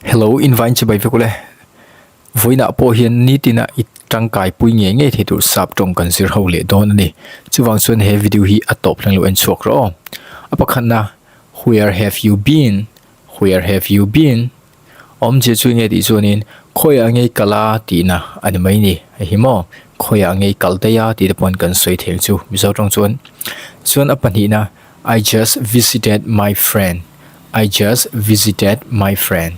Hello invine chibai vek ule. Vawiinah pawh hian nitina i tangkai pui ngei ngei thei tur sap tawng kan zir ho leh dawn a ni. Chuvang chuan he video hi a tawp hleng lo en chhuak rawh aw. A pakhatna Where have you been? Where have you been? Awmzia chu enge tih chuanin khawiah ngei kal a tihna a ni mai ni. Hei hi maw khawiah ngei kal daih a tih te pawhin kan sawi thei ang chu Mizo tawng chuan. Chuan a pahnihna I just visited my friend I just visited my friend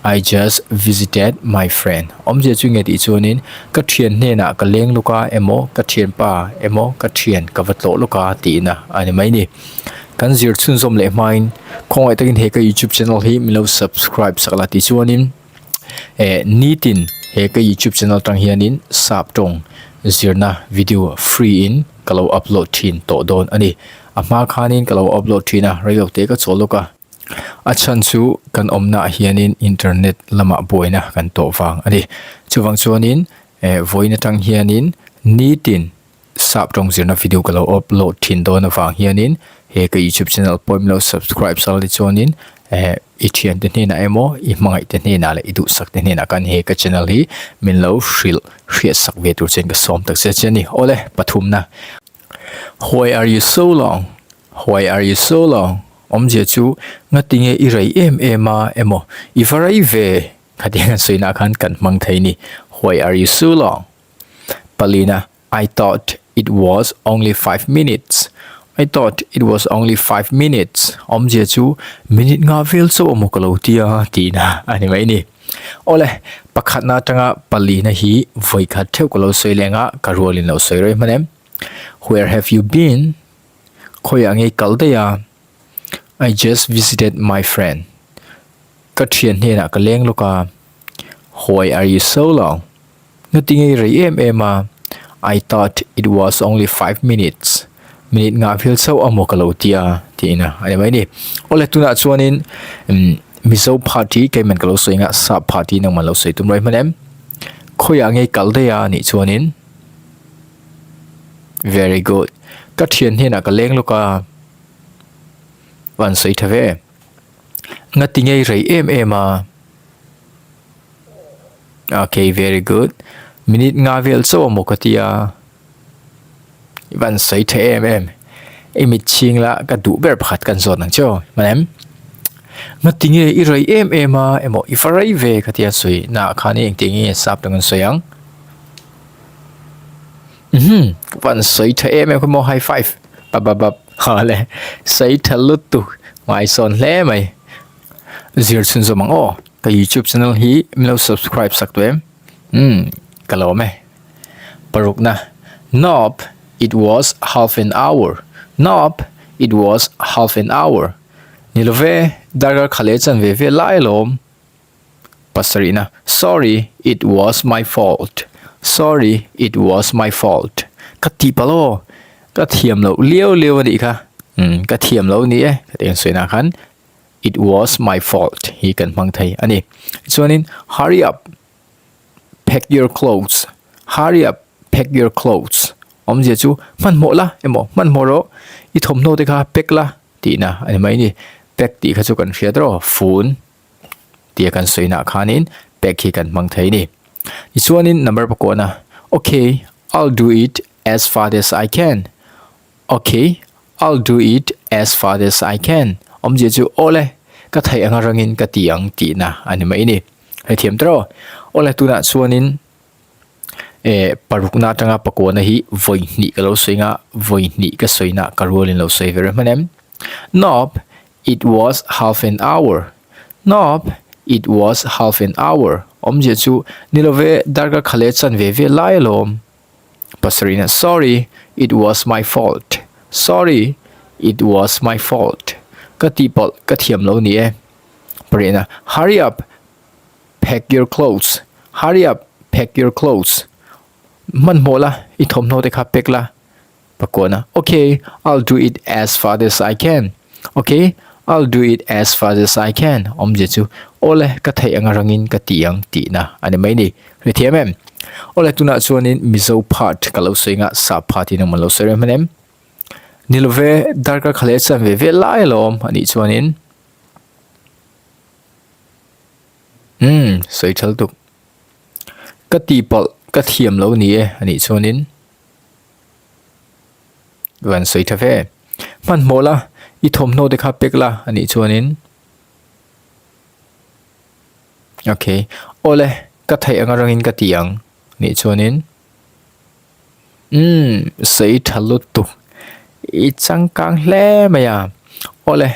I just visited my friend Awmzia chu enge tih chuanin ka thian hnenah ka leng lawk a emaw ka thianpa emaw ka thian ka va tlawh lawk a tihna a ni mai ni. Kan zir chhunzawm leh hmain khawngaih takin he ka youtube channel hi min lo subscribe sak la tih chuanin eh nitin he ka youtube channel atang hianin sap tawng zirna video free in ka lo upload thin tawh dawn a ni. A hma khanin ka lo upload thin a reilo te ka chawl lawk a. A chhan chu kan awmna ah hianin internet lamah buaina kan tawh vang a ni. Chuvang chuanin eh vawiin atang hianin nitin Sap tawng zirna video ka lo upload thin dawn avang hianin he ka youtube channel pawh in lo subscribe sal te chuanin eh i thiante hnenah emaw i hmangaih te hnenah leh i duhsak te hnenah khan he ka channel hi min lo hrilh hriat sak ve tur chuan ka sawm tak zet che a ni. Awle pathumna Why are you so long? Why are you so long? Awmzia chu ngatinge i rei em em a emaw i va rei ve khatiang an sawina khan kan hmang thei a ni. Why are you so long? Palina, I thought it was only five minutes. I thought it was only five minutes. Awmzia chu minute nga vel chauh amaw ka lo tia tihna a ni mai ni. Awle, pakhatna atanga palina hi vawikhat theuh ka lo sawi leng a, ka rualin lo sawi rei hman em. Where have you been? Khawiah ngei kal daih a? I just visited my friend. Ka thian hnenah ka leng lawk a. Why are you so long? Ngati ngei rei em em a, I thought it was only five minutes, minute ngah vel chauh a maw ka lo ti a, tiin a ni mai ni. Awle tunah chuanin Mizo part hi keiman ka lo sawi anga sap part hi nangman lo sawi tum rawih hman em? Khawiah ngei kal daih a nih chuanin Very good, ka thian hnenah ka leng lawk a, van sawi tha ve. Ngati ngei rei em em a. Okay, very good. Minute nga vel chauh a maw ka ti a. I van sawi tha em em. I mit chhing la ka duh ber pakhat kan zawt ang cheu. Hman em? Ngati nge i rei em em a emaw i va rei ve ka ti a sawi na khan i engtiang nge sap tang an sawi ang. Mhm, ka van sawi tha em em kha maw high five. Bap bap bap. Ha le. Sawi tha lutuk. Ngaisawn hle mai. Zir chhunzawm ang aw. Ka youtube channel hi min lo subscribe sak tawh em? Umm ka lawm e. Parukna, Nope, it was half an hour. Nope, it was half an hour. Ni lo ve, darkar kha leh chan ve ve lai alawm. Pasarihna, Sorry, it was my fault. Sorry, it was my fault. Ka tih palh aw, ka thiam loh liau liau a nih kha. Umm ka thiam loh a ni e, ka tih ang sawi nah khan. It was my fault hi kan hmang thei a ni. Chuanin hurry up, pack your clothes, hurry up, pack your clothes awmzia chu hmanhmawh la emaw hmanhmawh rawh i thawmhnaw te kha pack la tihna a ni mai a ni. Pack tih kha chu kan hriat rawh fun tia kan sawina khanin pack hi kan hmang thei a ni. Tichuanin number pakuahna okay, I'll do it as fast as I can. Ok, I'll do it as fast as I can. Awmzia chu awle, ka theih anga rangin ka ti ang tihna a ni mai ni. Hrethiam ta rawh. Awle tunah chuanin eh parukna atanga pakuana hi vawi hnih ka lo sawi anga vawi hnih ka sawina ka rualin lo sawi ve reng hman em. Nope, it was half an hour. Nope, it was half an hour. Awmzia chu ni love darkar kha leh chan ve ve lai alawm. Pasarihna, Sorry, it was my fault. Sorry, it was my fault. Ka tihpalh, ka thiam lo ni e. Pariahna, Hurry up, pack your clothes. Hurry up, pack your clothes. Hmanhmawh la, i thawmhnaw te kha pack la. Pakuana, Ok, I'll do it as fast as I can. Ok, I'll do it as fast as I can. Awmzia chu, Awle, ka theih anga rangin ka ti ang tihna a ni mai ni. Hrethiam em? Awle, tunah chuanin Mizo part ka lo sawi anga sap part in engmah lo sawi reng hman em? Ni love, darkar kha leh chuan ve ve lai alawm a nih chuanin. Umm, sawi thal tuk. Ka tihpalh ka thiam lo ni e a nih chuanin van sawi tha ve. Hmanhmawh la, i thawmhnaw te kha pek la a nih chuanin Ok, awle ka theih anga rangin ka ti ang a nih chuanin Umm, sawi tha lutuk. I changkang hle mai a. Awle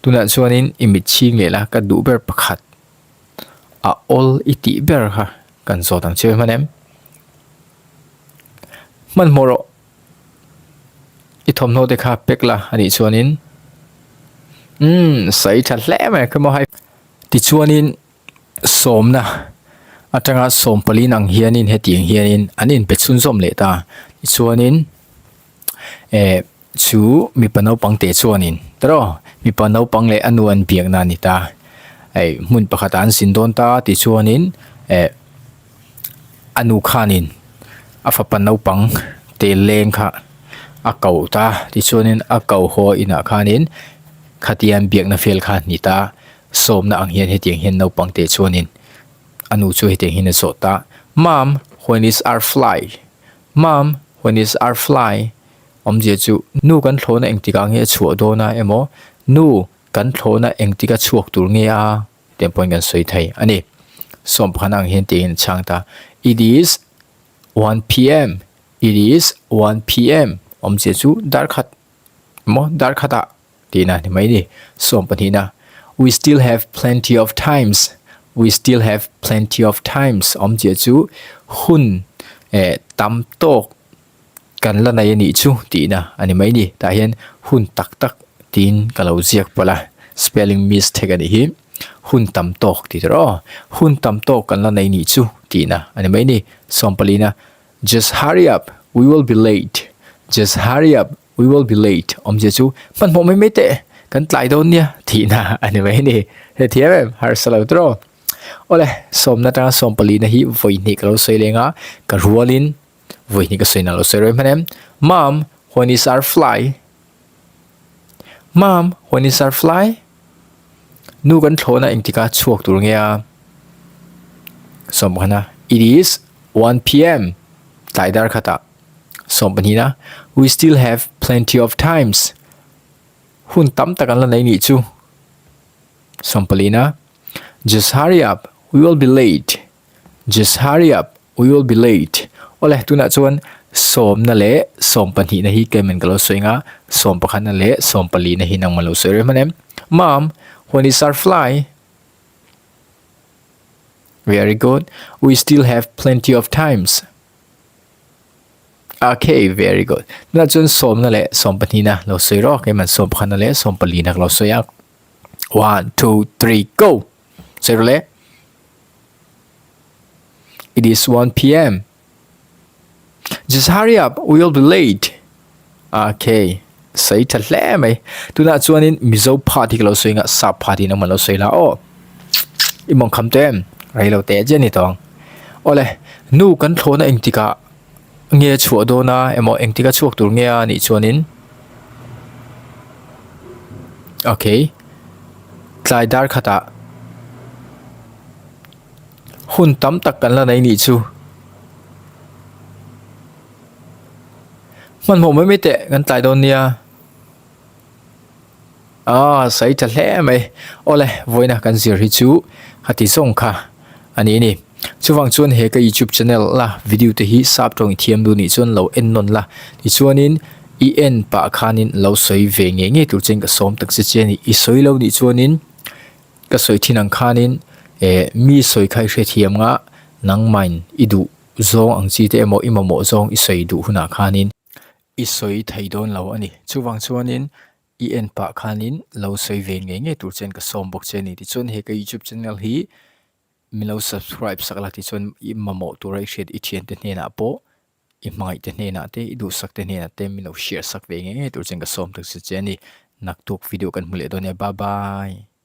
tunah chuanin i mit chhing leh la ka duh ber pakhat. A awl i tih ber kha kan zawt ang che hman em? Hmanhmawh rawh. I thawmhnaw te kha pek la a nih chuanin umm sawi tha hle mai kha maw hai. Tichuanin sawmna atanga sawm palin ang hianin hetiang hianin an inpe chhunzawm leh ta. Tichuanin eh. Chu mipa naupang teh chuanin tawh mipa naupang leh a nu an biakna a ni ta. Hei hmun pakhatah an zin dawn ta tichuanin eh a nu khanin a fapa naupang te leng kha a ko ta tichuanin a ko haw inah khanin khatia an biakna vel kha a ni ta. Sawmna ang hian hetiang hian naupang teh chuanin a nu chu hetiang hian a zawh ta, Mom, when is our flight? Mom, when is our flight? Awmzia chu, Nu kan thlawhna engtikah nge a chhuah dawn a emaw, Nu kan thlawhna engtika chhuak tur nge a tih pawhin kan sawi thei a ni. Sawm pakhat ang hian tiin a chhang ta, It is 1 pm, It is 1 pm. Awmzia chu dar khat emaw dar khatah tihna ni mai ni. Sawm pahnihna, We still have plenty of times, We still have plenty of times. Awmzia chu hun eh tam tawk Kan la nei a nih chu tihna a ni mai ni. Tah hian hun tak tak tiin ka lo ziak palh a, spelling mistake a nih hi. Hun tam tawk tih tur aw. Hun tam tawk kan la nei nih chu tihna a ni mai ni. Sawmpalina, Just hurry up, we will be late. Just hurry up, we will be late. Awmzia chu hmanhmawh mai mai teh, kan tlai dawn nia tihna a ni mai ni. Hrethiam em? Harsa lo tur aw. Awle, sawmna atanga sawmpalina hi vawi hnih ka lo sawi leng a, ka rualin Vawi hnih ka sawi na lo sawi reng hman em? Mom, when is our fly? Mom, when is our fly? Nu kan thlawhna engtika chhuak tur nge a? Sawmpakhana, It is 1 pm. Tlai dar khatah. Sawmpahnihna, We still have plenty of times. Hun tam tak an la nei nih chu. Sawmpalina, Just hurry up, we will be late. Just hurry up, we will be late. Awle, tunah chuan sawmna leh sawm pahnihna hi keimah ka lo sawi anga, sawm pakhatna leh sawm palina hi nangmah lo sawi reng hman em? Mom, when is our fly? Very good. We still have plenty of times. Okay, very good. Tunah chuan sawmna leh sawm pahnihna lo sawi rawh, keimah sawm pakhatna leh sawm palina ka lo sawi ang. One, two, three, go! Sawi rawh le. It is 1 p.m. Just hurry up, we will be late. Okay. Sei tha hle mai. Tunah chuanin Mizo phat hi ka lo sawi nga sap phat hi nangman lo sawi la aw. I mawng kham te em? Rei lo te che ni tawng. Awle, nu kan thlawhna engtikah nge chhuah dawn a emaw engtika chhuak tur nge a nih chuanin Okay. Tlai dar khatah hun tam tak kan la nei nih chu. Hmanhmawh mai mai teh kan tlai dawn nia. Aaa sawi tha hle mai. Awle vawiina kan zir hi chu khati zawng kha a ni a ni. Chuvang chuan he ka youtube channel la video te hi sap tawng i thiam duh nih chuan lo en nawn la. Tichuanin i en pah khanin lo sawi ve ngei ngei tur chuan ka sawm tak che che a ni. I sawi lo nih chuanin ka sawi thin ang khanin eh mi sawi kha i hrethiam nga nangmain i duh zawng ang chi te emaw i mamawh zawng i sawi duh hunah khanin i sawi thei dawn lo a ni. Chuvang chuanin i en pah khanin lo sawi ve ngei ngei tur chuan ka sawm bawk che a ni. Tichuan he ka youtube channel hi min lo subscribe sak la tichuan i mamawh tura i hriat i thiante hnenah pawh i hmangaih te hnenah te i duhsak te hnenah te min lo share sak ve ngei ngei tur chuan ka sawm tak zet che a ni. Naktuk video kan hmu leh dawn nia bye bye.